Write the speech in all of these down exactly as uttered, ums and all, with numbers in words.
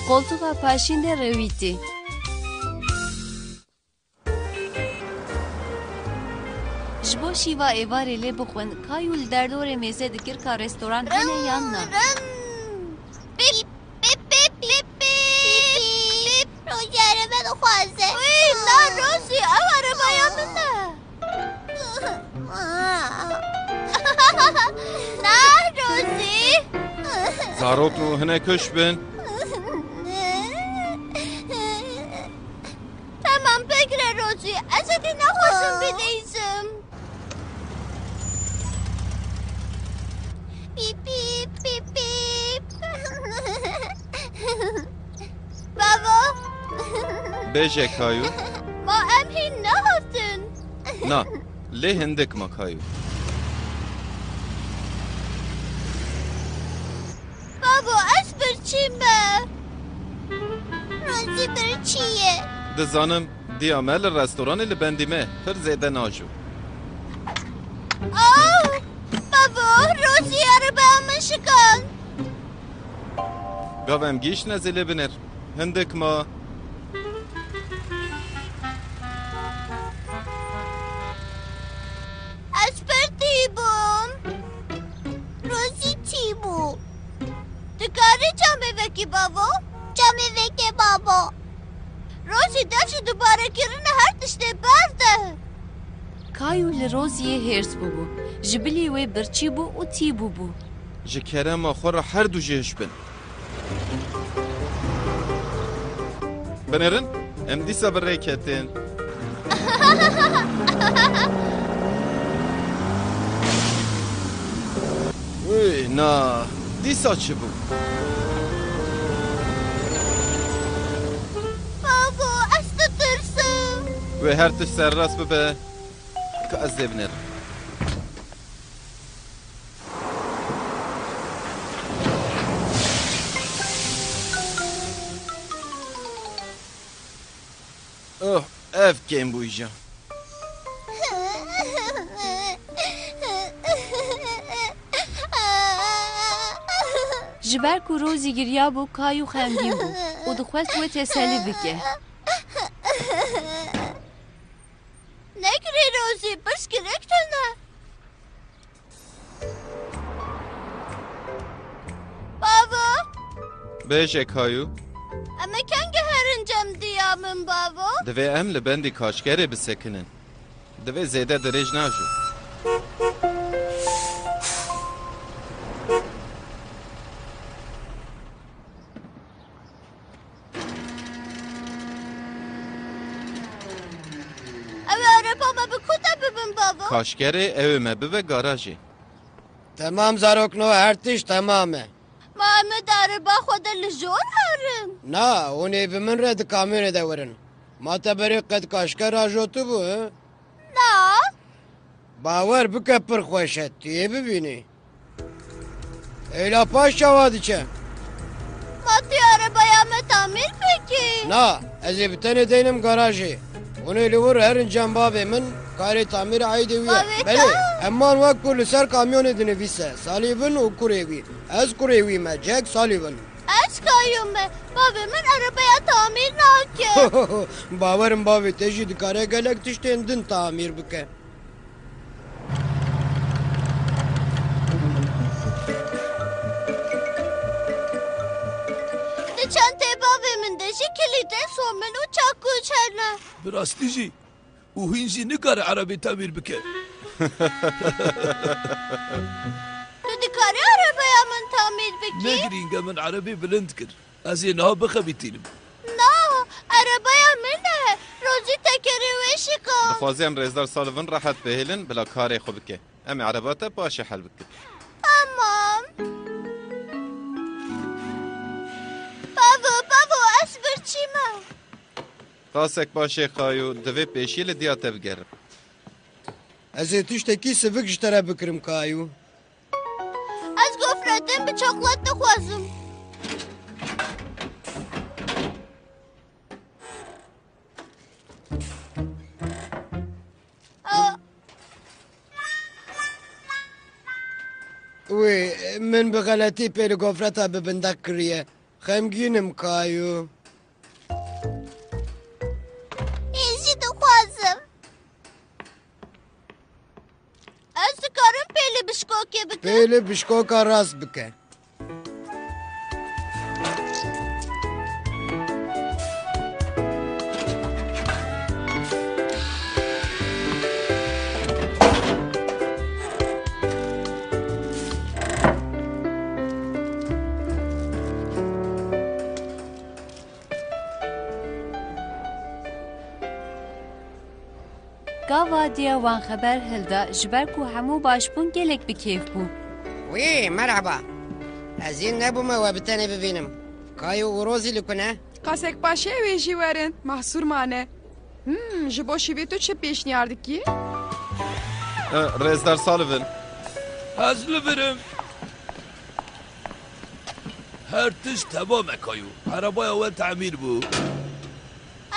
Qoltuxa paşîn de rewîtî. Ji bo şîva êvarê lê bixwin, Kayû li derdorê mêze dikir ka restoran hene yan na. Rin, rin. Pîp, pîp, pîp, pîp, pîp. Rozî erebe dixwaze. Wî, na Rozî, ew erebeya min e. Na Rozî. Zarokno, hinek hiş bin. Tamam, bigire Rozî. Ez êdî naxwazim bilîzim. Pîp, pîp, pîp, pîp. Bavo. Bêje Kayû. Ma em hîn nehatin. Na, lê hindik ma Kayû. Bavo, ez birçî me. Rozî birçî ye. Dizanim, diya me li restoranê li bendî me pir zêde najo. Oh, bavo, Rozî erebeya min şikand. Gav em gihîştine zêlê binêr. Hindik ma. Ez pir tî bûm. Rozî tî bû. Dikarî camê vekî bavo? Camê veke bavo. Rozî, dev ji dubarekirina her tiştê berde. Kayû li Roziyê hêrs bûbû. Ji bilî wê birçî bû û tî bûbû. Ji kerema xwe re her du jî hiş bin. Binêrin, em dîsa bi rê ketin. Wî, na, dîsa çi bû? Bavo, ez ditirsim. Wê her tişt serrast bibe, ka ez dê binêrim. Oh, ev kêm bû îja. Ji ber ku Rozî giriyabû, Kayû xemgîn bû û dixwest wê teselî bike. Negirî Rozî, pirsgirêk tune. Bavo! Bêje Kayû. Em ê kengî herin cem diya min bavo? Divê em li bendî kaşkerê bisekinin. Divê zêde dirêj najo. Ew ê araba me bi ku de bibin bavo? Kaşkerê ew ê me bibe garajê. Temam zarokno, her tişt temam e. Ma em ê di araba xwe de li jor herin? Na, hûn ê bi min re di kamyonê de werin. Ma te berê qet kaşker ajotibû, he? Na. Bawer bike pir xweş e, tu yê bibînî. Êla paş çawa diçe? Ma tu arabaya me tamîr bikî? Na, ez ê bi tenê deynim garajê. Hûn ê li wir herin cem bavê min, karê tamîr aîdê wî ye. Bavê te? Belê, Emman wek ku li ser kamyonê dinivîse, Sullivan û kurê wî. Ez kurê wî me, Jack Sullivan. Ez Kayû me. Bavê min erebeya tamîr nake. Bawer im bavê te jî dikare gelek tiştên din tamîr bike. Di çentê bavê min de jî kilîtên somin û çakûç hene. Bi rastî jî. Û hîn jî nikare erebê temîr bike. Tu dikarî erebeya min tamîr bikî? Ne girîng e, min erebê bilind kir. Ez ê niha bixebitînim. Na, erebeya min e. Rozî tekerê wê şiqand. Dixwazî em rêzdar Sullivan rehet bihêlin, bila karê xwe bike. Em ê ereba te paşê hel bikin. Tamam. Bavo, bavo, ez birçî me. Qasek paşê Kayû, divê pêşî li diya te bigerim. Ez ê tiştekî sivik ji te re bikirim Kayû. Ez gofretên bi çoklat dixwazim. A. Wê, min bi xeletî pêli gofreta bi bindeq kiriye. Xemgîn im Kayo. Ez jî dixwazim. Ez dikarim pêlê bişkokê bikim? Pêlê bişkoka rast bike. Gava diya wan xeber hilda, ji ber ku hemû baş bûn, gelek bi kêf bû. Wî, merheba. Ez ê nebûme we bi tenê bibînim. Kayo û Rozî li ku ne? Qasek paşê wê jî werin, mahsûr mane. Hmm, ji bo şîvê tu çi pêşniyar dikî? E, Rêzdar Sullivan. Ez li vir im. Her tişt temam e Kayo. Erebaya we temîr bû.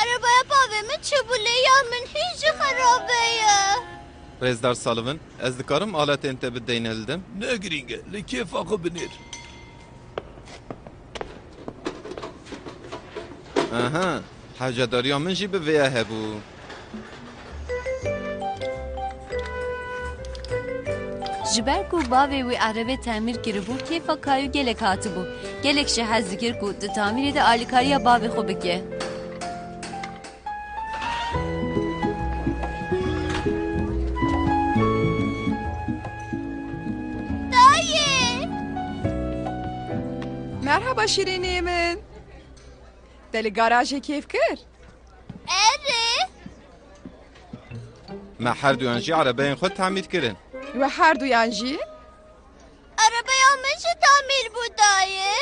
Erebaya bavê min çêbû lê ya min hîn jî xerabe ye. Rêzdar Sullivan, ez dikarim aletên te bideyne li dem? Ne girîng e, li kêfa xwe binêr. Aha, hewcedariya min jî bi vê ye hebû. Ji ber ku bavê wî erebê temîr kiribû, kêfa Kayo gelek hatibû. Gelek jî hez dikir ku di tamîrê de alîkariya bavê xwe bike. Dayê! Merhaba şîrînê min. Te li garajê kêf kir? Erê. Me her duyan jî erebeyên xwe tamîr kirin. We her duyan jî? Erebeya min jî tamîr bû dayê.